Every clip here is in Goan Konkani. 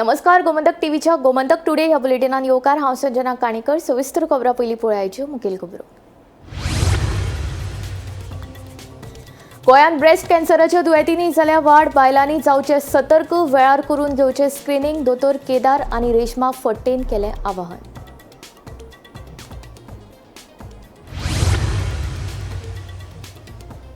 नमस्कार, गोमंतक टीव्हीच्या गोमंतक टुडे ह्या बुलेटिनात येवकार. हांव संजना काणेकर. सविस्तर खबरां पयलीं पळयाच्यो मुखेल खबरो. गोंयांत ब्रेस्ट कॅन्सराच्या दुयेंतींनी जाल्या वाड. बायलांनी जावचें सतर्क, वेळार करून घेवचें स्क्रिनींग. दोतोर केदार आनी रेश्मा फडटेन केलें आवाहन.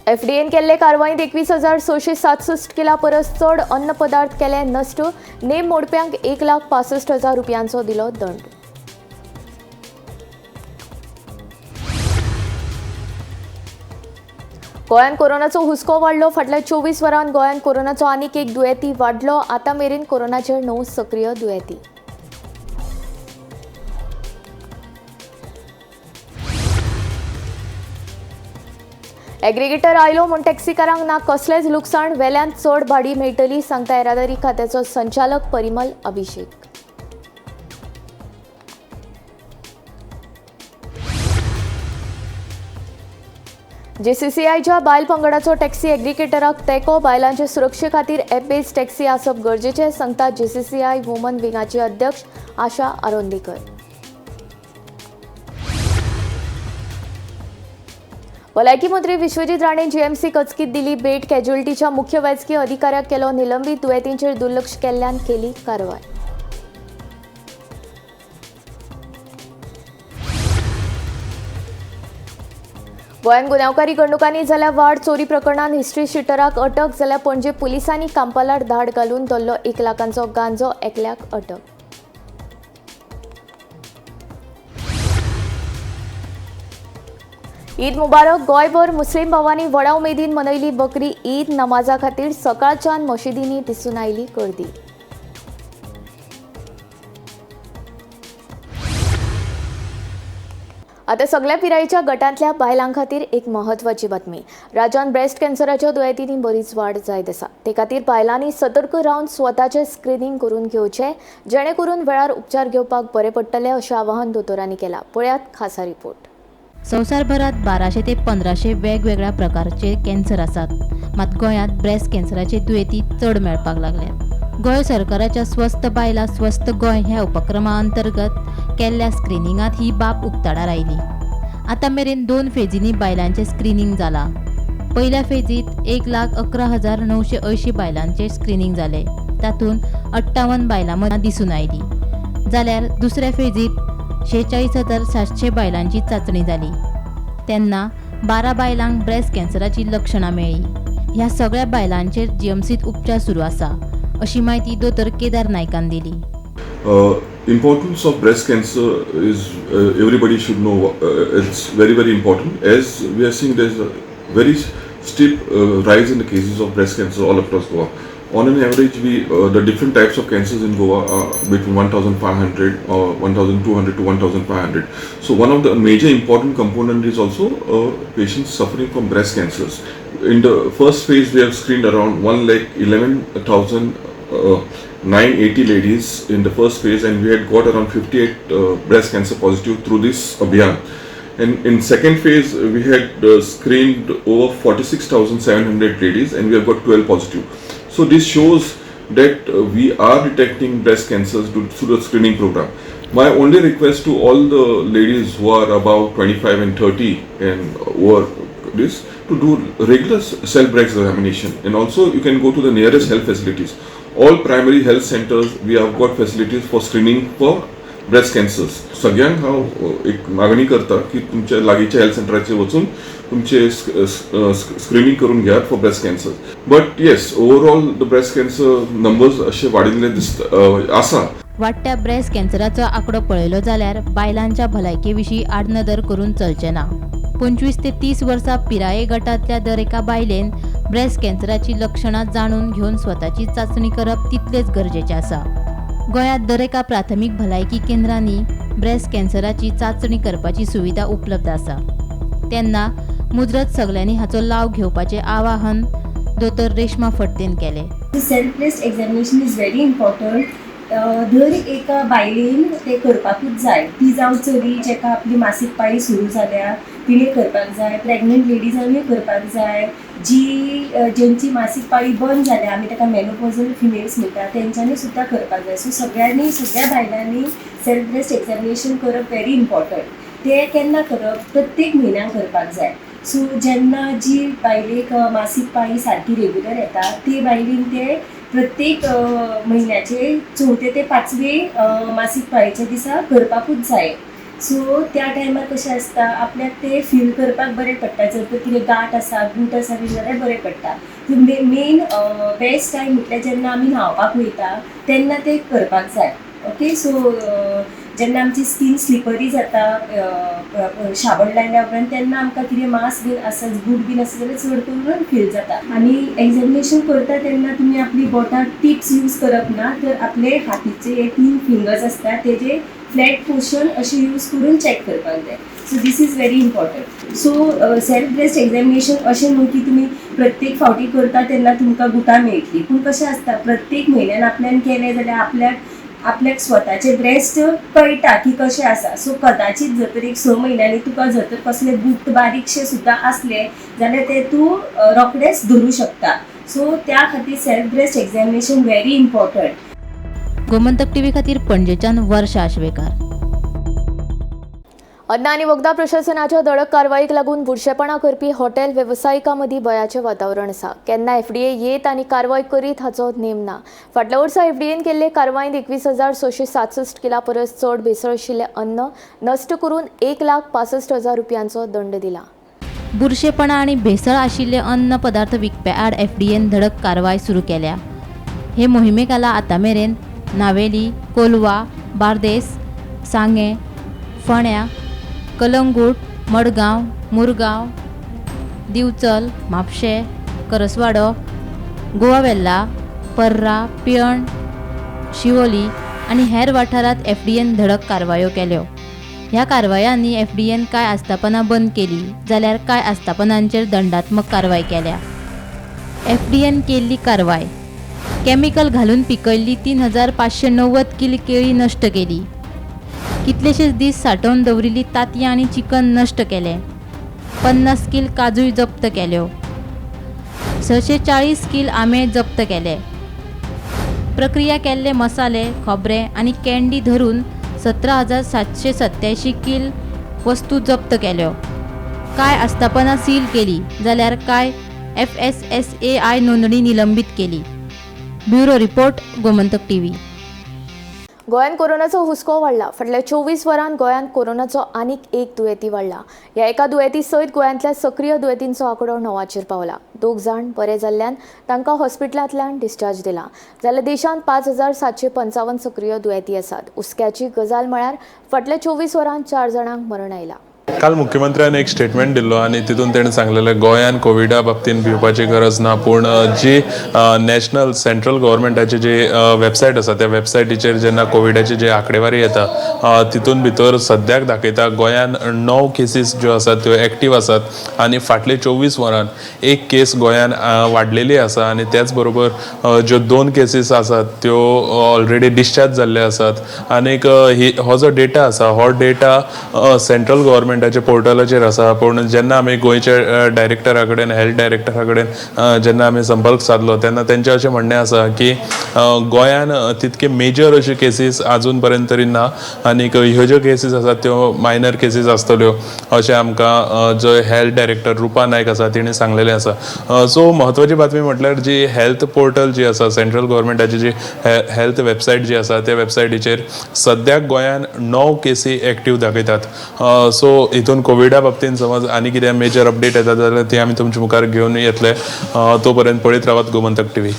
एफडीएन केल्ले कारवायेंत 21,667 किला परस चड अन्न पदार्थ केले नश्ट. नेम मोडप्यांक 1,65,000 रुपयांचो दिलो दंड. गोंयांत कोरोनाचो हुस्को वाडलो. फाटल्या 24 वरांत गोंयांत कोरोनाचो आनीक एक दुयेंती वाडलो. आतां मेरेन कोरोनाचे 9 सक्रीय दुयेंती. एग्रीगेटर आयलो म्हूण टॅक्सीकारांक ना कसलेंच लुकसाण. वेल्यान चड भाडी मेळटली, सांगता येरादारी खात्याचो संचालक परिमल अभिषेक. जेसीसीआयच्या बायल पंगडाचो टॅक्सी एग्रीगेटराक तेंको. बायलांचे सुरक्षे खातीर एप बेज टॅक्सी आसप गरजेचें, सांगता जेसीसीआय वुमन विंगाचे अध्यक्ष आशा आरोंदेकर. भलायकी मंत्री विश्वजीत राणे जीएमसी कचकीत दिली भेट. कॅज्युअल्टीच्या मुख्य वैजकी अधिकाऱ्याक केलो निलंबीत. दुयेंतींचेर दुर्लक्ष केल्ल्यान केली कारवाय. गोंयांत गुन्यांवकारी घडणुकांनी जाल्या वाड. चोरी प्रकरणांत हिस्ट्री शिटराक अटक. जाल्यार पणजे पुलिसांनी कांपालार धाड घालून धरलो 1 लाखांचो गांजो. एकल्याक अटक. ईद मुबारक. गोंयभर मुस्लीम भावांनी व्हडा उमेदीन मनयली बकरी ईद. नमाजा खातीर सकाळच्यान मशिदींनी दिसून आयली गर्दी. आता सगळ्या पिरायेच्या गटांतल्या बायलां खातीर एक म्हत्वाची बातमी. राज्यांत ब्रेस्ट कॅन्सराच्या दुयेंतींनी बरीच वाड जायत आसा. ते खातीर बायलांनी सतर्क रावन स्वताचें स्क्रिनींग करून घेवचें, जेणे करून वेळार उपचार घेवपाक बरें पडटलें, अशें आवाहन दोतोरांनी केलां. पळयात खासा रिपोर्ट. संवसारभरात 1200 ते 1500 वेगवेगळ्या प्रकारचे कॅन्सर आसात. मात गोंयांत ब्रेस्ट कॅन्सराचे दुयेंती चड मेळपाक लागल्यात. गोंय सरकाराच्या स्वस्थ बायलां स्वस्थ गोंय ह्या उपक्रमा अंतर्गत केल्ल्या स्क्रिनिंगांत ही बाब उक्ताडार आयली. आतां मेरेन 2 फेजींनी बायलांचें स्क्रिनींग जालां. पयल्या फेजींत 1,11,980 बायलांचें स्क्रिनींग जालें. तातूंत 58 बायलां मदीं दिसून आयली. जाल्यार दुसऱ्या फेजींत 46,700 बायलांची चांचणी जाली. तेन्ना 12 बायलांक ब्रेस्ट कॅन्सराची लक्षणां मेळ्ळीं. ह्या सगळ्या बायलांचेर जीएमसींत उपचार सुरू आसा, अशी म्हायती दोतोर केदार नायकान दिली. Importance of breast cancer is everybody should know. It's very, very important, as we are seeing there's a very steep rise in the cases of breast cancer all across Goa. On an average, we the different types of cancers in Goa are between 1,500 or 1,200 to 1,500. So one of the major important component is also patients suffering from breast cancers. In the first phase, we have screened around 1,11,980 ladies in the first phase, and we had got around 58 breast cancer positive through this Abhiyan. And in second phase, we had screened over 46,700 ladies, and we have got 12 positive. So this shows that we are detecting breast cancers through the screening program. My only request to all the ladies who are above 25 and 30 and over this to do regular self breast examination, and also you can go to the nearest health facilities. All primary health centers, we have got facilities for screening for breast cancers. सगळ्यांक हांव एक मागणी करता की तुमच्या लागींच्या हेल्थ सेंटराचेर वचून तुमचे स्क्रिनींग करून घेयात for breast cancer. But yes, overall the breast cancer numbers अशे वाडिल्ले दिसता आसा. वाडट्या ब्रेस्ट कॅन्सराचो आंकडो पळयलो जाल्यार बायलांच्या भलायके विशीं आडनदर करून चलचें ना. 25 ते 30 वर्सां पिराये गटांतल्या दर एका बायलेन ब्रेस्ट कॅन्सराची लक्षणां जाणून घेवन स्वताची चांचणी करप तितलेंच गरजेचें आसा. गोंयांत दर एका प्राथमीक भलायकी केंद्रांनी ब्रेस्ट कॅन्सराची चांचणी करपाची सुविधा उपलब्ध आसा. तेन्ना मुजरत सगल्यांनी हाचो लाव घेवपाचें आवाहन दोतोर रेश्मा फडतेन केलें. The self-breast examination is very important. दर एका बायलेन तें करपाकूच जाय. ती जावं चली जेका आपली मासीक पाळी सुरू जाल्या तिणें करपाक जाय, प्रेग्नंट लेडीजांनीय करपाक जाय, जी जेंची मासीक पाळी बंद जाल्या आमी ताका मेनोपॉजल फिमेल्स म्हणटा तेंच्यांनी सुद्दां करपाक जाय. सो सगळ्यांनी, सगळ्या बायलांनी सेल्फ ब्रेस्ट एग्जामिनेशन करप व्हेरी इम्पॉर्टंट. तें केन्ना करप? प्रत्येक म्हयन्याक करपाक जाय. सो जेन्ना जी बायलेक मासीक पाळी सारकी रेगुलर येता ते बायलेन ते प्रत्येक म्हयन्याचे चवथे ते पांचवे मासीक पाळयेच्या दिसा करपाकूच जाय. सो त्या टायमार कशें आसता, आपल्याक ते फील करपाक बरें पडटा. जर तर कितें गांठ आसा, गूट आसा बी जाल्यार बरें पडटा. मेन बेस्ट टायम म्हटल्यार जेन्ना आमी न्हांवपाक वयता तेन्ना ते करपाक जाय. ओके, सो जेन्ना आमची स्कीन स्लिपरी जाता शाबण लायल्या उपरांत तेन्ना आमकां कितें मास बीन आसा, गूट बीन आसा जाल्यार चड करून फील जाता. आनी एग्जामिनेशन करता तेन्ना तुमी आपली बोटां टिप्स यूज करप ना, तर आपले हातीचे हे 3 फिंगर्स आसता तेजे फ्लॅट पोर्शन अशें यूज करून चॅक करपाक जाय. So this is very important. So self breast examination अशें न्हू की तुमी प्रत्येक फावटी करता तेन्ना तुमकां गुटां मेळटली, पूण कशें आसता प्रत्येक म्हयन्यान आपल्यान केलें जाल्यार आपल्याक स्वताचे ब्रेस्ट कळटा की कशें आसा. सो कदाचीत जर तर एक 6 म्हयन्यांनी तुका जर तर कसले गुट बारीकशे सुद्दां आसले जाल्यार ते तूं रोखडेच धरूं शकता. सो त्या खातीर self breast examination very important. Gomantak TV खातीर पणजेच्यान वर्षा आश्वेकार. अन्न आनी वखदां प्रशासनाच्या दडक कारवाईक लागून बुरशेपणां करपी हॉटेल वेवसायिकां मदीं भंयाचें वातावरण आसा. केन्ना एफडीए येत आनी कारवाय करीत हाचो नेम ना. फाटल्या वर्सा एफडीएन केल्ले कारवायेंत 21,667 किला परस चड भेसळ आशिल्लें अन्न नश्ट करून 1,65,000 रुपयांचो दंड दिला. बुरशेपणां आनी भेसळ आशिल्ले अन्न पदार्थ विकप्या आड एफडीएन धडक कारवाय सुरू केल्या. हे मोहिमे खाला आतां मेरेन नावेली, कोलवा, बार्देस, सांगें, फोंड्या, कलंगूट, मडगांव, मुरगांव, दिवचल, म्हापशें, करसवाडो, गोवा वेल्ला, पर्रा, पियण, शिवोली आनी हेर वाठारांत एफडीएन धडक कारवायो केल्यो. ह्या कारवायांनी एफडीएन कांय आस्थापनां बंद केली जाल्यार कांय आस्थापनांचेर दंडात्मक कारवाय केल्या. एफडीएन केल्ली कारवाय: केमिकल घालून पिकयल्ली 3,590 कील केळी नश्ट केली. कितलेशेच दीस सांठोवन दवरिल्ली तांतयां आनी चिकन नश्ट केलें. 50 कील काजूय जप्त केल्यो. 640 कील आंबे जप्त केले. प्रक्रिया केल्ले मसाले, खोबरें आनी कँडी धरून 17,787 कील वस्तू जप्त केल्यो. कांय आस्थापनां सील केली जाल्यार कांय FSSAI नोंदणी निलंबीत केली. Bureau report, Gomantak TV. गोंयांत कोरोनाचो हुस्को वाडला. फाटल्या 24 वरांत गोंयांत कोरोनाचो आनीक एक दुयेंती वाडला. ह्या एका दुयेंती सयत गोंयांतल्या सक्रीय दुयेंतींचो आंकडो 9 पावला. 2 जाण बरे जाल्ल्यान तांकां हॉस्पिटलांतल्यान डिस्चार्ज दिला. जाल्यार देशांत 5,755 सक्रीय दुयेंती आसात. हुस्क्याची गजाल म्हळ्यार फाटल्या 24 वरांत 4 जाणांक मरण आयलां. काल मुख्यमंत्र्यान एक स्टेटमेंट दिल्लो आनी तितून तेणें सांगलेलें गोंयान कोविडा बाबतीन भिवपाची गरज ना, पूण जी नॅशनल सेंट्रल गव्हर्मेंटाची जी वेबसायट आसा त्या वेबसायटीचेर जेन्ना कोविडाची जी आंकडेवारी येता तितून भितर सद्याक दाखयता गोंयान 9 केसीस ज्यो आसात त्यो एक्टीव आसात आनी फाटले 24 वरान एक केस गोंयान वाडलेली आसा आनी त्याच बरोबर ज्यो 2 केसीस आसात त्यो ऑलरेडी डिस्चार्ज जाल्ले आसात. आनीक हो जो डेटा आसा हो डेटा सेंट्रल गव्हर्मेंटाच्या पोर्टलाचेर आसा, पूण जेन्ना आमी गोंयच्या डायरेक्टरा कडेन, हेल्थ डायरेक्टरा कडेन जेन्ना आमी संपर्क सादलो तेन्ना तेंचें अशें म्हणणें आसा की गोंयान तितके मेजर अश्यो केसीस आजून पर्यंत तरी ना आनीक ह्यो ज्यो केसीस आसात त्यो मायनर केसीस आसतल्यो अशें आमकां जो हेल्थ डायरेक्टर रुपा नायक आसा तिणें सांगलेलें आसा. सो म्हत्वाची बातमी म्हटल्यार जी हेल्थ पोर्टल जी आसा सेंट्रल गव्हर्मेंटाची जी हेल्थ वेबसायट जी आसा त्या वेबसायटीचेर सद्याक गोंयान 9 केसी एक्टीव दाखयतात. सो हितून कोविडा बाबतीन समज आनी कितें मेजर अपडेट येता जाल्यार ती आमी तुमच्या मुखार घेवन येतले. तो पर्यंत पळयत रावात गोमंतक टीव्ही.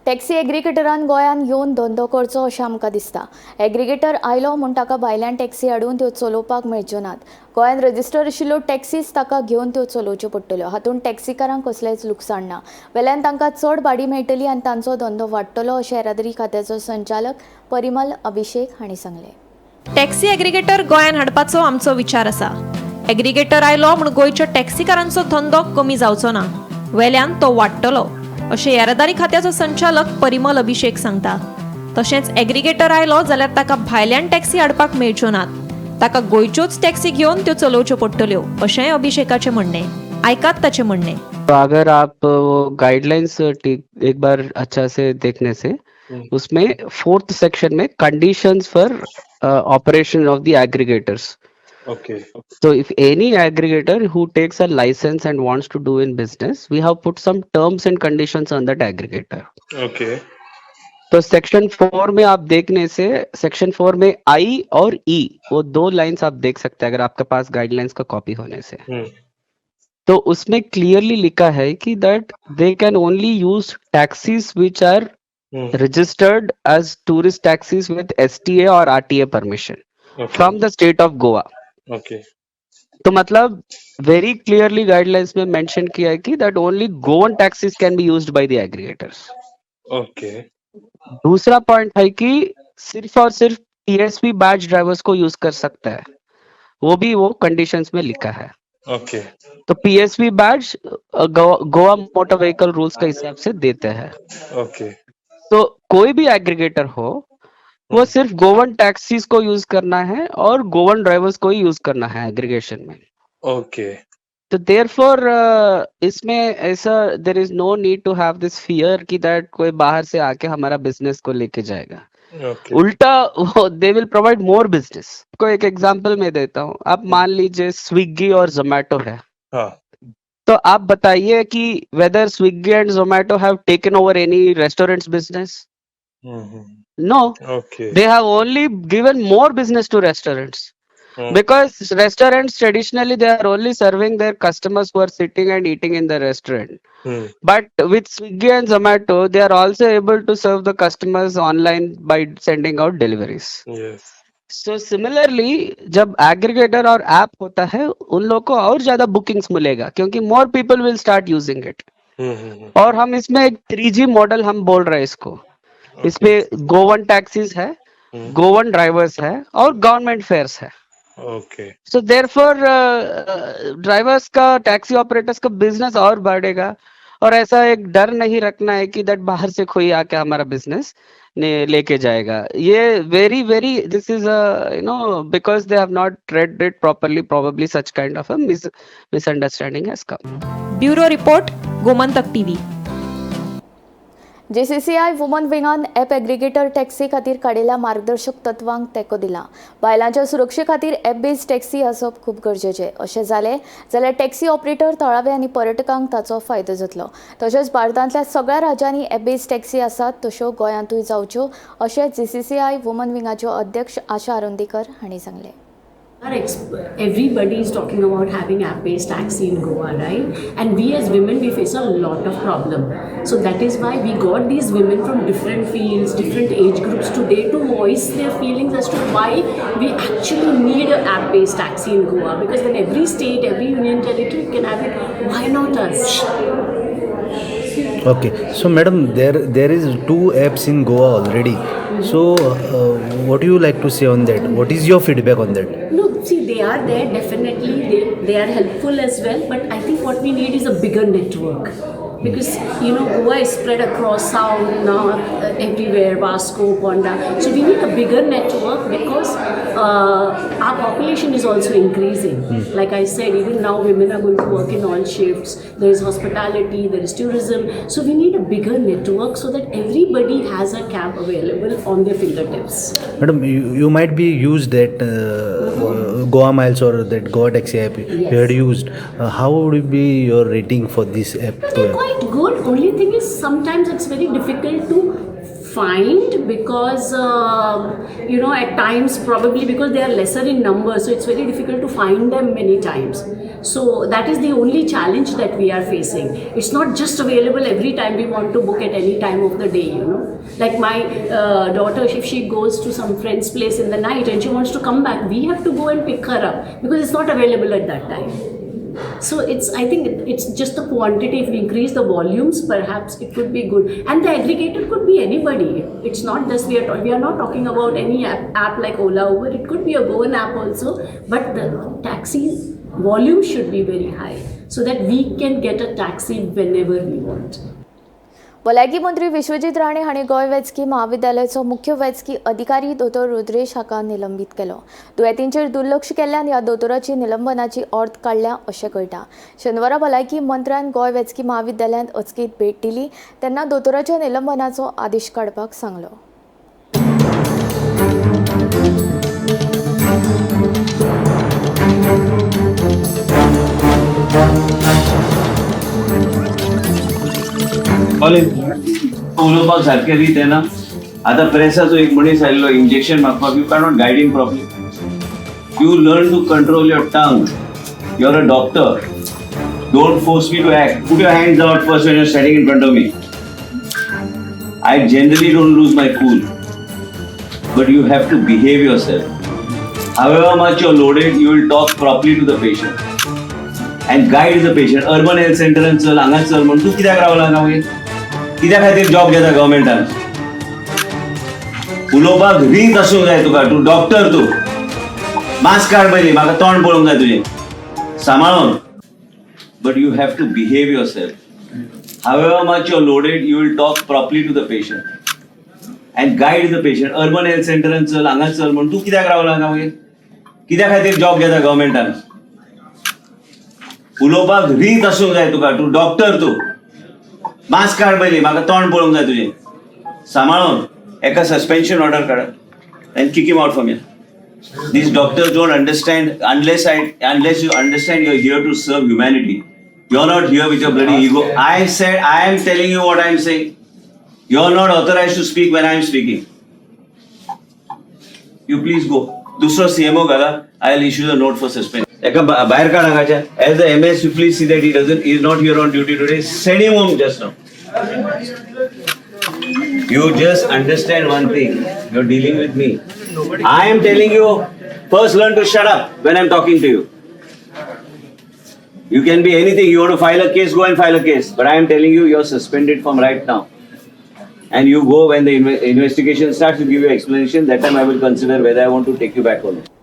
टॅक्सी एग्रीगेटरान गोंयांत येवन धंदो करचो अशें आमकां दिसता. एग्रीगेटर आयलो म्हूण ताका भायल्यान टॅक्सी हाडून त्यो चलोवपाक मेळच्यो नात. गोंयांत रजिस्टर आशिल्ल्यो टॅक्सीच ताका घेवन त्यो चलोवच्यो पडटल्यो. हातूंत टॅक्सीकारांक कसलेंच लुकसाण ना, वेल्यान तांकां चड भाडी मेळटली आनी तांचो धंदो वाडटलो अशें येरादारी खात्याचो संचालक परिमल अभिषेक हांणी सांगलें. टॅक्सी एग्रीगेटर गोंयांत हाडपाचो आमचो विचार आसा. एग्रीगेटर आयलो म्हूण गोंयच्या टॅक्सीकारांचो धंदो कमी जावचो ना, वेल्यान तो वाडटलो अशें येरादारी खात्याचो संचालक परिमल अभिषेक सांगता. तशेंच एग्रीगेटर आयलो जाल्यार ताका भायल्यान टॅक्सी हाडपाक मेळच्यो नात, ताका गोंयच्योच टॅक्सी घेवन त्यो चलोवच्यो पडटल्यो अशेंय अभिषेकाचें म्हणणें. आयकात ताचें म्हणणें. अगर आप वो गाइडलाइंस एक बार अच्छा से देखने से उसमें फोर्थ सेक्शन में conditions for operation of the aggregators. Okay. So if any aggregator who takes a license and wants to do in business, we have put some terms and conditions on that aggregator. Okay. तो सेक्शन 4 में आप देखने से सेक्शन 4 में आई और ई वो दो लाइंस आप देख सकते हैं अगर आपके पास गाइडलाइंस का कॉपी होने से. तो उसमें क्लियरली लिखा है कि that they can only use taxis which are registered as tourist taxis with STA Aur RTA permission from the state of Goa. Okay. तो मतलब वेरी क्लियरली गाइडलाइंस में मेंशन किया है कि that only Goan taxis can be used by the aggregators. Okay. दूसरा पॉइंट है कि सिर्फ और सिर्फ पीएसवी बैच ड्राइवर्स को यूज कर सकता है, वो भी वो कंडीशंस में लिखा है. ओके. तो PSV badge Goa motor vehicle rules K हिसाब से देते हैं. ओके. तो कोई भी एग्रीगेटर हो वो सिर्फ गोवन टैक्सीज को यूज करना है और गोवन ड्राइवर्स को ही यूज करना है एग्रीगेशन में. ओके. तो देयरफॉर इसमें ऐसा there is no need to have this fear कि that कोई बाहर से आके हमारा बिजनेस को लेके जाएगा. ओके. उल्टा they will provide more business. को एक एग्जांपल मैं देता हूँ. आप मान लीजिए स्विगी और जोमेटो है. हाँ. तो आप बताइए कि whether Swiggy and Zomato have taken over any restaurants business? No. Okay. They have only given more business to restaurants. Because restaurants traditionally they are only serving their customers who are sitting and eating in the restaurant. But with Swiggy and Zomato, they are also able to serve the customers online by sending out deliveries. Yes. So similarly, जब एग्रीगेटर और ऐप होता है उन लोगों को और ज्यादा बुकिंग्स मिलेगा क्योंकि more people will start using it. और हम इसमें एक 3G model हम बोल रहे हैं इसको. इसमें गोवन टैक्सीज है, गोवन ड्राइवर्स है और गवर्नमेंट फेयर्स है. ओके. सो देयरफॉर ड्राइवर्स का, टैक्सी ऑपरेटर्स का बिजनेस और बढ़ेगा और ऐसा एक डर नहीं रखना है कि that बाहर से कोई आके हमारा बिजनेस ने लेके जाएगा. ये very very this is you know because they have not read it properly, probably such kind of a misunderstanding has come. Bureau report, Gomantak TV. JCCI woman विंगान app aggregator taxi खातीर काडिल्ल्या मार्गदर्शक तत्वांक तेंको दिला. बायलांच्या सुरक्षे खातीर एप बेज टॅक्सी आसप खूब गरजेचें. अशें जालें जाल्यार टॅक्सी ऑपरेटर, थळावे आनी पर्यटकांक ताचो फायदो जातलो. तशेंच भारतांतल्या सगळ्या राज्यांनी एप बेज टॅक्सी आसात तश्यो गोंयांतूय जावच्यो अशें जीसीसीआय वुमन विंगाच्यो अध्यक्ष आशा आरोंदीकर हांणी सांगलें. Everybody is talking about having app-based taxi in Goa, right? And we as women, we face a lot of problem. So that is why we got these women from different fields, different age groups today to voice their feelings as to why we actually need an app-based taxi in Goa. Because when every state, every union territory can have it, why not us? Okay, so madam, there is two apps in Goa already. So, what do you like to say on that? What is your feedback on that? No, see, they are there definitely. They are helpful as well. But I think what we need is a bigger network because Goa is spread across south, north, everywhere, Vasco, Ponda. So we need a bigger network because our population is also increasing. Like I said, even now women are going to work in all shifts. There is hospitality, there is tourism. So we need a bigger network so that everybody has a cab available on their fingertips. Madam, you might be used that Goa Miles or that Goa Taxi app Yes. you had used. How would be your rating for this app? They're quite good. Only thing is sometimes it's very difficult to find because at times probably because they are lesser in number, so it's very difficult to find them many times. So that is the only challenge that we are facing. It's not just available every time we want to book at any time of the day. Like my daughter, if she goes to some friend's place in the night and she wants to come back, we have to go and pick her up because it's not available at that time. So I think it's just the quantity. If we increase the volumes, perhaps it could be good. And the aggregator could be anybody. It's not just we are not talking about any app like Ola, Uber. It could be a Goan app also, but the taxi volume should be very high so that we can get a taxi whenever we want. भलायकी मंत्री विश्वजीत राणे हांणी गोंय वैजकी म्हाविद्यालयाचो मुख्य वैजकी अधिकारी दोतोर रुद्रेश हाका निलंबीत केलो. दुयेंतींचेर दुर्लक्ष केल्ल्यान ह्या दोतोराची निलंबनाची ऑर्द काडल्या अशें कळटा. शेनवारा भलायकी मंत्र्यान गोंय वैजकी म्हाविद्यालयांत अचकीत भेट दिली तेन्ना दोतोराच्या निलंबनाचो आदेश काडपाक सांगलो. उलोवपाक सारकें रीत येना. आतां प्रेसाचो एक मनीस आयिल्लो इंजेक्शन मागपाक. You cannot guide him properly. You learn to control your tongue. You are a doctor. Don't force me to act. Put your hands out first when you are standing in front of me. I generally don't lose my cool, but you have to behave yourself. However much you are loaded, you will talk properly to the patient and guide the patient. Urban health सेंटरान चल, हांगा चल म्हण तूं कित्याक रावला हांगा मागीर? कित्या खातीर जॉब घेता गव्हर्मेंटान? उलोवपाक रीत आसूंक जाय तुका. तूं डॉक्टर, तूं मास्क काड पयलीं, म्हाका तोंड पळोवंक जाय तुजें सांबाळून. But you have to behave yourself. However much you are loaded, you will talk properly to the patient and guide the patient. Urban health सेंटरान चल, हांगा चल म्हण तूं कित्याक रावला हांगा मागीर? कित्या खातीर जॉब घेता गव्हर्मेंटान? उलोवपाक रीत आसूंक जाय तुका. तूं डॉक्टर, तूं मास्क काड पयलीं, म्हाका तोंड पळोवंक जाय तुजें सांबाळून. एका सस्पेन्शन ऑर्डर काडा and kick him out from here. These doctors don't understand unless you understand you're here to serve humanity. You're not here with your bloody ego. I said, I am telling you what I am saying. You're not authorized to speak when I am speaking. You please go. दुसरो सीएमओ घाला. I will issue the note for suspension. एका भायर काड हांगाच्या. As the MS, you please see that he doesn't is not here on duty today. Send him home just now. You just understand one thing. You're dealing with me. I am telling you, first learn to shut up when I'm talking to you. You can be anything. You want to file a case, go and file a case. But I am telling you, you're suspended from right now. And you go when the investigation starts, you give your explanation. That time I will consider whether I want to take you back or not.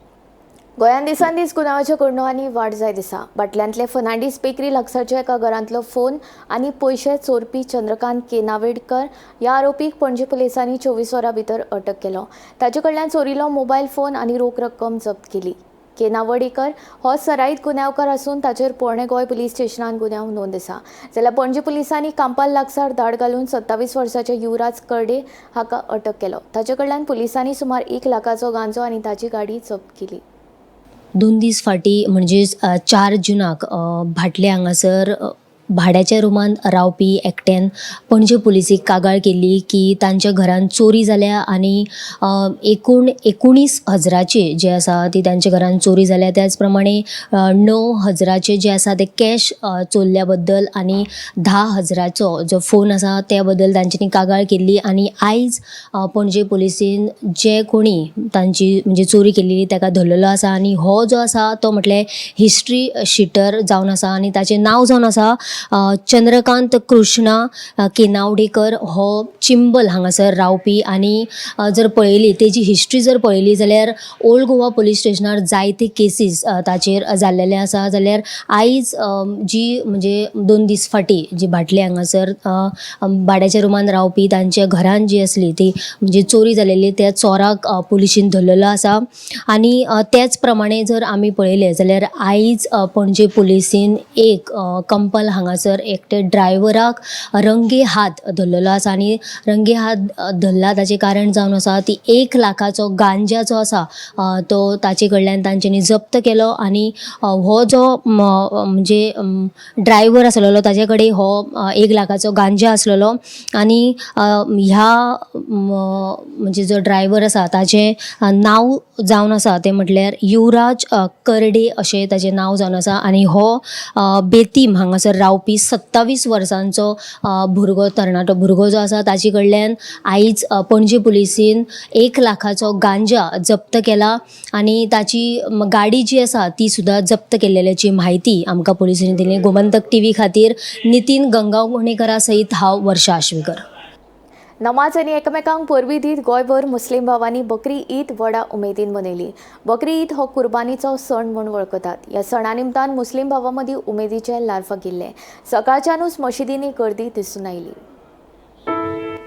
गोंयांत दिसान दीस गुन्यांवाच्या घडणुकांनी वाड जायत आसा. बाटल्यांतले फर्नांडीस बेकरी लागसारच्या एका घरांतलो फोन आनी पयशे चोरपी चंद्रकांत केनावेडकर ह्या आरोपीक पणजे पुलिसांनी 24 वरां भितर अटक केलो. ताचे कडल्यान चोरिल्लो मोबायल फोन आनी रोख रक्कम जप्त केली. केनावडेकर हो सराईत गुन्यांवकार आसून ताचेर पोरणे गोंय पुलीस स्टेशनान गुन्यांव नोंद आसा. जाल्यार पणजे पुलिसांनी कांपाल लागसार धाड घालून 27 वर्साचे युवराज कर्डे हाका अटक केलो. ताचे कडल्यान पुलिसांनी सुमार 1 लाखाचो गांजो आनी ताची गाडी जप्त केली. 2 दीस फाटीं म्हणजेच 4 जुनाक भाटले हांगासर भाड्याच्या रुमांत रावपी एकट्यान पणजे पुलिसेक कागाळ केल्ली की तांच्या घरान चोरी जाल्या आनी एकूण 19 हजराचे जे आसा ती तांच्या घरान चोरी जाल्या. त्याच प्रमाणे 9 हजराचे जे आसा ते कॅश चोरल्या बद्दल आनी 10 हजराचो जो फोन आसा त्या बद्दल तांच्यांनी कागाळ केल्ली. आनी आयज पणजे पुलिसेन जे कोणी तांची म्हणजे चोरी केल्ली ताका धरलेलो आसा आनी हो जो आसा तो म्हटल्यार हिस्ट्री शिटर जावन आसा आनी ताचें नांव जावन आसा चंद्रकांत कृष्णा केनावडेकर. हो चिंबल हांगासर रावपी आनी जर पळयली तेजी हिस्ट्री जर पळयली जाल्यार ओल्ड गोवा पुलीस स्टेशनार जायते केसीस ताचेर जाल्लेले आसा. जाल्यार आयज जी म्हणजे 2 दीस फाटीं जी भाटले हांगासर भाड्याच्या रुमान रावपी तांच्या घरान जी आसली ती म्हणजे चोरी जालेली त्या चोराक पुलिशीन धरलेलो आसा. आनी त्याच प्रमाणे जर आमी पळयलें जाल्यार आयज पणजे पुलिसीन एक कंपल हांगासर एकटे ड्रायव्हराक रंगे हात धरलेलो आसा आनी रंगे हात धरला ताचें कारण जावन आसा ती 1 लाखाचो गांजा जो आसा तो ताचे कडल्यान तांच्यांनी जप्त केलो. आनी हो जो म्हणजे ड्रायव्हर आसलेलो ताचे कडेन हो 1 लाखाचो गांजा आसलेलो आनी ह्या म्हणजे जो ड्रायव्हर आसा ताचें नांव जावन आसा तें म्हटल्यार युवराज कर्डे अशें ताचें नांव जावन आसा. आनी हो बेतीम हांगासर रावपी 27 वर्सांचो भुरगो, तरणाटो भुरगो जो आसा ताचे कडल्यान आयज पणजे पुलिसीन 1 लाखाचो गांजा जप्त केला आनी ताची गाडी जी आसा ती सुद्दां जप्त केल्ल्याची म्हायती आमकां पुलिसांनी दिली. गोमंतक टीव्ही खातीर नितीन गंगावणेकरा सयत हांव वर्षा आश्वेकर. नमाज आनी एकामेकांक परबीं दीत गोंयभर मुस्लीम भावांनी बकरी ईद व्हडा उमेदीन मनयली. बकरी ईद हो कुर्बानीचो सण म्हूण वळखतात. ह्या सणा निमतान मुस्लीम भावां मदीं उमेदीचें ल्हार फागिल्लें. सकाळच्यानूच मशिदींनी गर्दी दिसून आयली.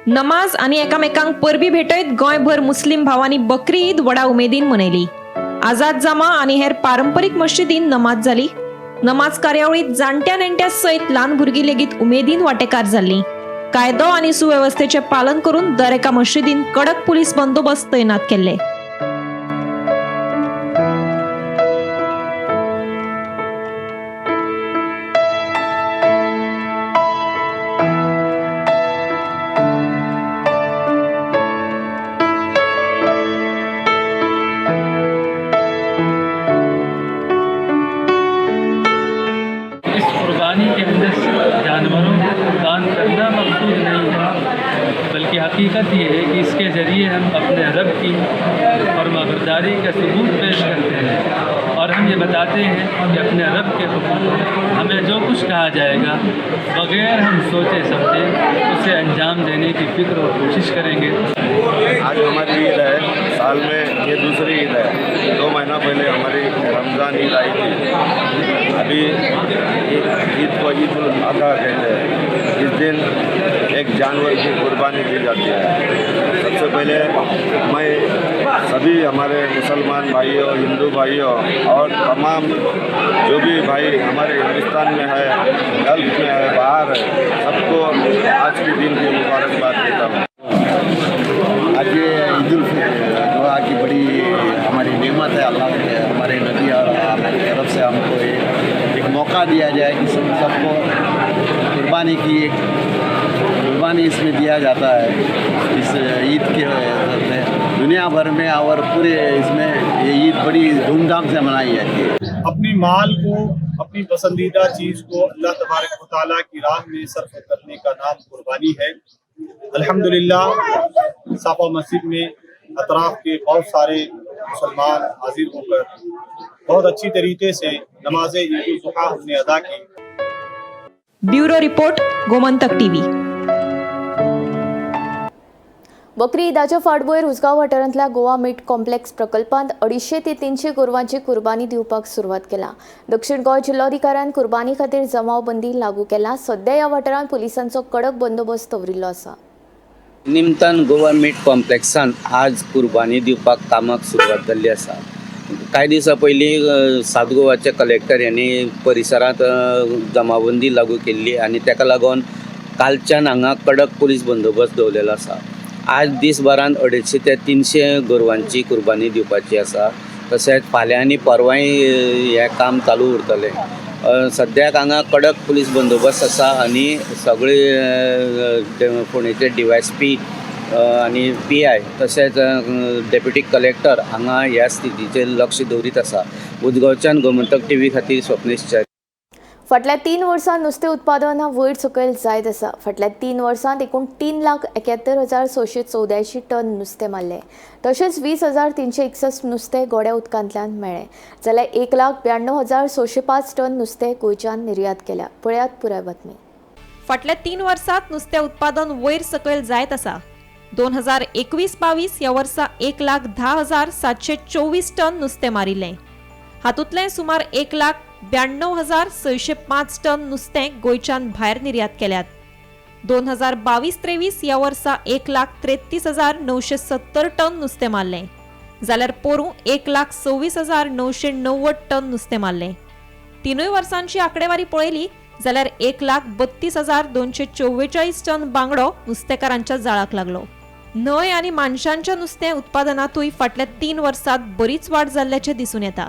नमाज आनी एकामेकांक परबीं भेटयत गोंयभर मुस्लीम भावांनी बकरी ईद व्हडा उमेदीन मनयली. आझाद जामा आनी हेर पारंपरीक मशिदीन नमाज जाली. नमाज कार्यावळीत जाणट्या नेणट्या सयत ल्हान भुरगीं लेगीत उमेदीन वांटेकार जाल्लीं. कायदो आनी सुवेवस्थेचें पालन करून दर एका मशिदीन कडक पुलीस बंदोबस्त तैनात केल्ले. इस कुर्बानी के अंदर जानवरों को कुर्बान करना मकसूद नहीं है, बल्कि हकीकत ये है कि इसके ज़रिए हम अपने रब की फरमाबरदारी का सबूत पेश करते हैं और हम ये बताते हैं कि अपने रब के हुक्म हमें जो कुछ कहा जाएगा बग़ैर हम सोचे समझे उसे अंजाम देने की फ़िक्र और कोशिश करेंगे। आज हमारी ईद है, साल में ये दूसरी ईद है। 2 महीना पहले हमारी रमज़ान ईद आई थी। अभी ईद को ईद उल अज़हा कहते हैं। इस दिन एक जानवर की कुर्बानी दी जाती है। सबसे पहले मैं सभी हमारे मुसलमान भाइयों, हिंदू भाइयों और तमाम जो भी भाई हमारे हिंदुस्तान में है, गल्फ में है, बाहर है, सबको आज के दिन की मुबारकबाद देता हूँ। आज ये ईद उल अज़हा की बड़ी हमारी नेमत है। अल्लाह के हमारे नबी और अल्लाह की तरफ से हमको एक मौका दिया जाए कि सबको कुर्बानी की एक कुर्बानी इसमें दिया जाता है। इस ईद के दुनिया भर में और पूरे इसमें ये ईद बड़ी धूमधाम से मनाई जाती है। अपनी माल को, अपनी पसंदीदा चीज़ को अल्लाह तबारक व तआला की राह में सर्फ करने का नाम कुर्बानी है। अल्हम्दुलिल्लाह साफा मस्जिद में अतराफ के बहुत सारे मुसलमान हाजिर होकर बहुत अच्छी तरीके से नमाज ईद उल जुहा हमने अदा की। Bureau report, Gomantak TV. बकरी ईदाच्या फाटभुंयेर उसगांव वाठारांतल्या गोवा मीट कॉम्प्लेक्स प्रकल्पांत 250 ते 300 गोरवांची कुर्बानी दिवपाक सुरवात केला. दक्षिण गोंय जिल्लोधिकाऱ्यान कुर्बानी खातीर जमावबंदी लागू केला. सध्या ह्या वाठारांत पुलिसांचो कडक बंदोबस्त दवरिल्लो आसा. निमतान गोवा मीट कॉम्प्लेक्सान आज कुर्बानी दिवपाक कामाक सुरवात जाल्ली आसा. कांय दिसां पयलीं साउथ गोवाचे कलेक्टर यांनी परिसरांत जमावबंदी लागू केल्ली आनी ताका लागून कालच्यान हांगा कडक पुलीस बंदोबस्त दवरलेलो आसा. आज दिसभरांत 250 ते 300 गोरवांची कुर्बानी दिवपाची आसा. तशेंच फाल्यां आनी परवांय हें काम चालू उरतलें. सद्याक हांगा कडक पुलीस बंदोबस्त आसा आनी सगळे फोंडेचे DYSP आनी PI तशेंच डेप्युटी कलेक्टर हांगा ह्या स्थितीचेर लक्ष दवरीत आसा. उजगांवच्यान गोमंतक टीव्ही खातीर स्वप्नेश च्यारी. फाटल्या 3 वर्सांत नुस्तें उत्पादन वयर सकयल जायत आसा. फाटल्या 3 वर्सांत एकूण 3,71,684 टन नुस्तें मारलें. तशेंच 20,361 नुस्तें गोड्या उदकांतल्यान मेळ्ळें, जाल्यार 1,92,605 टन नुस्तें गोंयच्यान निर्यात केल्या. पळयात पुराय बातमी. फाटल्या 3 वर्सांत नुस्तें उत्पादन वयर सकयल जायत आसा. 2021-22 ह्या वर्सा 1,10,724 टन नुस्तें मारिल्लें. हातूंतलें सुमार 1,92,605 टन नुस्तें गोंयच्यान भायर निर्यात केल्यात. 2022-23 ह्या वर्सा 1,33,970 टन नुस्तें मारलें, जाल्यार पोरूं 1,26,990 टन नुस्तें मारलें. तिनूय वर्सांची आंकडेवारी पळयली जाल्यार 1,32,244 टन बांगडो नुस्तेकारांच्या जाळाक लागलो. न्हंय आनी मानशांच्या नुस्तें उत्पादनांतूय फाटल्या 3 वर्सांत बरीच वाड जाल्ल्याचें दिसून येता.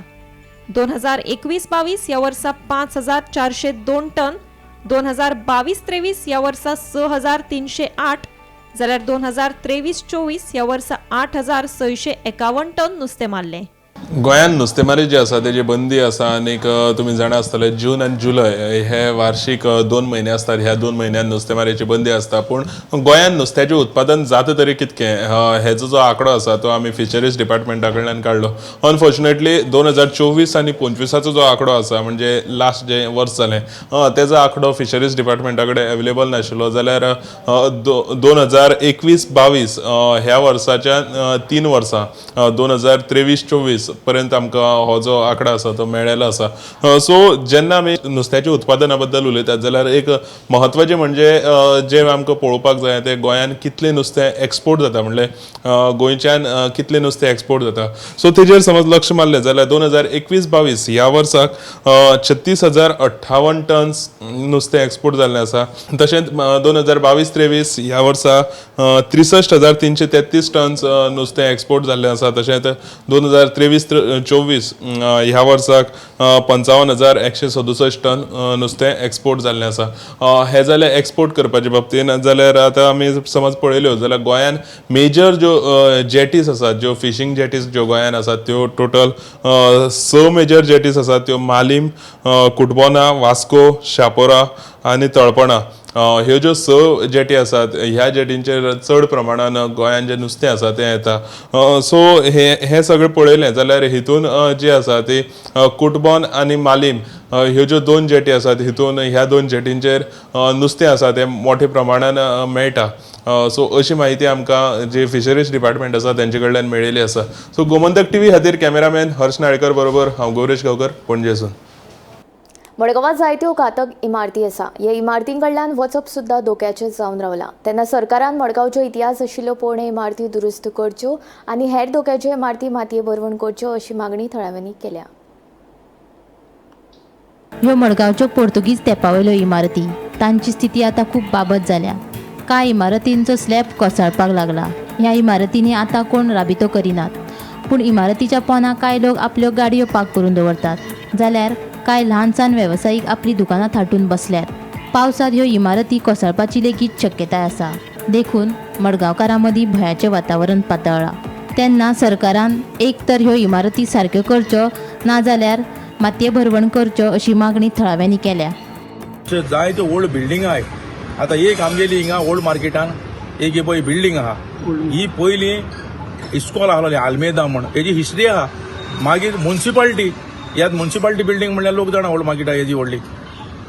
2021-22 ह्या वर्सा 5,402 टन, 2022-23 ह्या वर्सा 6,308, जाल्यार 2023-24 ह्या वर्सा 8,651 टन नुस्तें मारलें. गोंयांत नुस्तेमारी जी आसा तेजी बंदी आसा आनीक तुमी जाणा आसतले जून आनी जुलय हे वार्षीक 2 म्हयने आसतात. ह्या 2 म्हयन्यांत नुस्तेमारीची बंदी आसता. पूण गोंयांत नुस्त्याचें उत्पादन जाता तरी कितकें हेजो जो आंकडो आसा तो आमी फिशरीज डिपार्टमेंटा कडल्यान काडलो. अनफॉर्च्युनेटली 2024 आनी 25 जो आंकडो आसा म्हणजे लास्ट जें वर्स जालें तेजो आंकडो फिशरीज डिपार्टमेंटा कडेन अवेलेबल नाशिल्लो. जाल्यार 2021-22 ह्या वर्साच्या 3 वर्सां 2023-24 तेवीस पर्यंत आमकां हो जो आंकडो आसा तो मेळ्ळेलो आसा. सो जेन्ना आमी नुस्त्याच्या उत्पादना बद्दल उलयतात जाल्यार एक म्हत्वाचें म्हणजे जें आमकां पळोवपाक जाय तें गोंयान कितलें नुस्तें एक्सपोर्ट जाता, म्हणल्यार गोंयच्यान कितलें नुस्तें एक्सपोर्ट जाता. सो तेजेर समज लक्ष मारलें जाल्यार 2021-22 ह्या वर्साक 36,058 टन्स नुस्तें एक्सपोर्ट जाल्लें आसा. तशेंच 2022-23 ह्या वर्सा 63,333 टन्स नुस्तें एक्सपोर्ट जाल्लें आसा. तशेंच 2023-24 ह्या वर्साक 55,167 टन नुस्तें एक्सपोर्ट जाल्लें आसा. हें जालें एक्सपोर्ट करपाचे बाबतीन. जाल्यार आतां आमी समज पळयल्यो जाल्यार गोंयान मेजर ज्यो जेटीस आसात, ज्यो फिशींग जेटीस ज्यो गोंयान आसात त्यो टोटल 6 मेजर जेटीस आसात, त्यो मालीम, कुटबोना, वास्को, शापोरा आनी तळपणा. ह्यो ज्यो 6 जेटी आसात ह्या जेटींचेर चड प्रमाणान गोंयान जें नुस्तें आसा तें येता. सो हें सगळें पळयलें जाल्यार हितून जी आसा ती कुटबॉन आनी मालीम ह्यो ज्यो 2 जेटी आसात हितून ह्या 2 जेटींचेर नुस्तें आसा तें मोठ्या प्रमाणान मेळटा. सो अशी म्हायती आमकां जे फिशरीज डिपार्टमेंट आसा तेंचे कडल्यान मेळिल्ली आसा. सो गोमंतक टीव्ही खातीर कॅमेरामॅन हर्ष नाळेकर बरोबर हांव गौरेश गांवकर, पणजेसून. मडगांवां जायत्यो घातक इमारती आसा. ह्या इमारतीं कडल्यान वचप सुद्दां धोक्याचें जावन रावलां. तेन्ना सरकारान मडगांवच्यो इतिहास आशिल्ल्यो पोरण्यो इमारती दुरुस्त करच्यो आनी हेर धोक्याच्यो इमारती मातये भरवण करच्यो अशी मागणी थळाव्यांनी केल्या. ह्यो मडगांवच्यो पोर्तुगीज तेंपावयल्यो इमारती, तांची स्थिती आतां खूब बाबत जाल्या. कांय इमारतींचो स्लॅब कोसळपाक लागला. ह्या इमारतींनी आतां कोण राबितो करिनात, पूण इमारतीच्या पोंदा कांय लोक आपल्यो गाडयो पार्क करून दवरतात, जाल्यार कांय ल्हान सान वेवसायीक आपली दुकानां थाटून बसल्यात. पावसांत ह्यो इमारती कोसळपाची लेगीत शक्यताय आसा. देखून मडगांवकारां मदीं भंयाचें वातावरण पातळ्ळां. तेन्ना सरकारान एक तर ह्यो इमारती सारक्यो करच्यो, नाजाल्यार मातये भरवण करच्यो अशी मागणी थळाव्यांनी केल्या. जायत्यो ओल्ड बिल्डिंग आहाय. आतां एक आमगेली हिंगा ओल्ड मार्केटान एक ही पळय बिल्डिंग आहा, ही पयलीं इस्कॉल आहलोलें आल्मेदा म्हण, हेजी हिस्ट्री आहा. मागीर मुन्सिपाल्टी, ह्यात मुन्सिपाल्टी बिल्डिंग म्हणल्यार लोक जाणा ओल्ड मार्केटा हेजी व्हडली.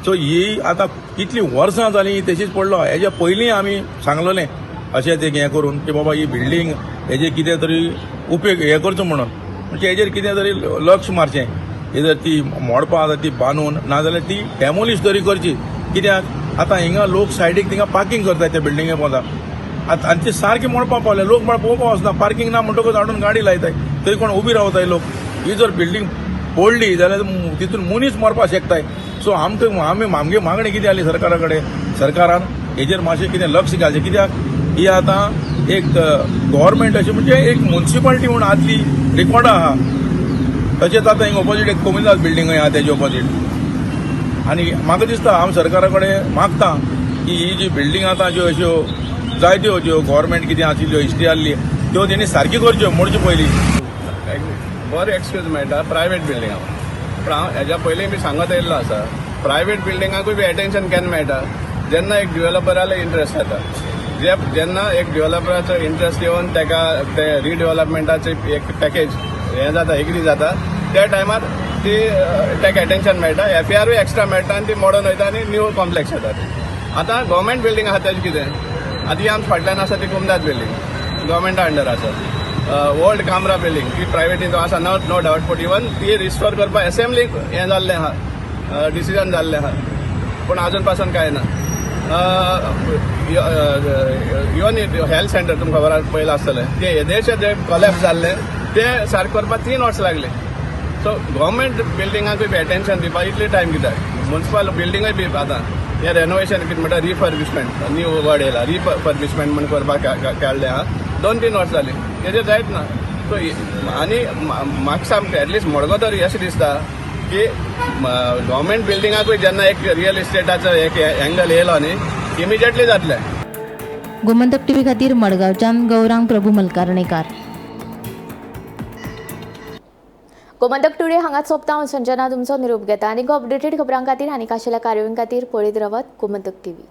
सो ही आतां कितलीं वर्सां जालीं तशीच पडलो. हेज्या पयलीं आमी सांगलोलें अशें तें हें करून की बाबा ही बिल्डिंग हेजे कितें तरी उपेग हें करचो म्हणून, म्हणजे हेजेर कितें तरी लक्ष मारचें. जर ती मोडपा आसा ती बांदून, नाजाल्यार ती डेमोलिश तरी करची. कित्याक आतां हिंगा लोक सायडीक थिंगा पार्किंग करतात त्या बिल्डिंगे पोंदा. आतां आनी ते सारके मोडपा पावले, लोक पळोवपा वचना, पार्किंग ना म्हणटकच हाडून गाडी लायताय, थंय कोण उबी रावताय लोक. ही जर बिल्डिंग पडली जाल्यार तितून मनीस मरपाक शकताय. सो आमकां आमी आमगे मागणी कितें जाली सरकारा कडेन, सरकारान हेजेर मातशें कितें लक्ष घालचें. कित्याक ही आतां एक गव्हर्मेंट अशें म्हणजे एक मुन्सिपाल्टी म्हूण आदली रिकॉर्ड आहा. तशेंच आतां हिंगा ऑपोजीट एक कोमिदाद बिल्डिंगूय आहा तेजे ऑपोजीट. आनी म्हाका दिसता हांव सरकारा कडेन मागता की ही जी बिल्डिंग आतां ज्यो अश्यो जायत्यो ज्यो गव्हर्मेंट कितें आशिल्ल्यो हिस्ट्री आहली त्यो तेणी सारक्यो करच्यो मोडच्यो पयलीं. बरें एक्सक्यूज मेळटा प्रायवेट बिल्डिंगा, पूण हांव हेज्या पयलीं बी सांगत येयल्लो आसा, प्रायवेट बिल्डिंगाकूय बी एटेन्शन केन्ना मेळटा, जेन्ना एक डिवेलॉपराले इंट्रस्ट येता. जेन्ना एक डिवेलॉपराचो इंट्रस्ट येवन ताका ते रिडिवेलॉपमेंटाचे एक पॅकेज हें जाता, एग्री जाता, त्या टायमार ती ताका एटेन्शन मेळटा, एफआरयूय एक्स्ट्रा मेळटा आनी ती मोडून वयता आनी न्यू कॉम्प्लेक्स येता. आतां गव्हर्मेंट बिल्डिंग आसा तेजें कितें, आतां ही आमच्या फाटल्यान आसा ती कुमदाद बिल्डिंग गव्हर्मेंटा अंडर आसा. ओल्ड कामरा बिल्डिंग ती प्रायवेटीन आसा, नो डावट, पूण इवन ती रिस्टोर करपाक एसेंब्लीक हें जाल्लें आहा, डिसिजन जाल्लें आहा, पूण आजून पासून कांय ना. इवन हेल्थ सेंटर तुमकां खबर पयलां आसतलें, तें येदेशें जें कोलॅप्स जाल्लें तें सारकें करपाक 3 वर्सां लागलीं. सो गव्हर्मेंट बिल्डिंगाकूय बी एटेन्शन दिवपाक इतली टायम कित्याक, मुन्सिपल बिल्डिंगूय बी आतां हें रेनोवेशन कितें म्हणटा, रिफर्बिशमेंट न्यू वर्ड येयला, रिफर्बिशमेंट म्हण करपाक काडलें आहा, 2-3 वर्सां जालीं तेजेर जायत ना. सो आनी म्हाका सामकें एटलिस्ट मडगांव तरी अशें दिसता की गव्हर्मेंट बिल्डिंगाकूय जेन्ना एक रियल इस्टेटाचो एक एंगल येयलो न्ही, इमिजिएटली जातलें. गोमंतक टीव्ही खातीर मडगांवच्यान गौरांग प्रभू मलकारणेकार. गोमंतक टुडे हांगाच सोंपता. हांव संजना तुमचो निरोप घेता. आनी अपडेटेड खबरां खातीर आनी खाशेल्या कार्यावळीं खातीर पळयत रावात गोमंतक टीव्ही.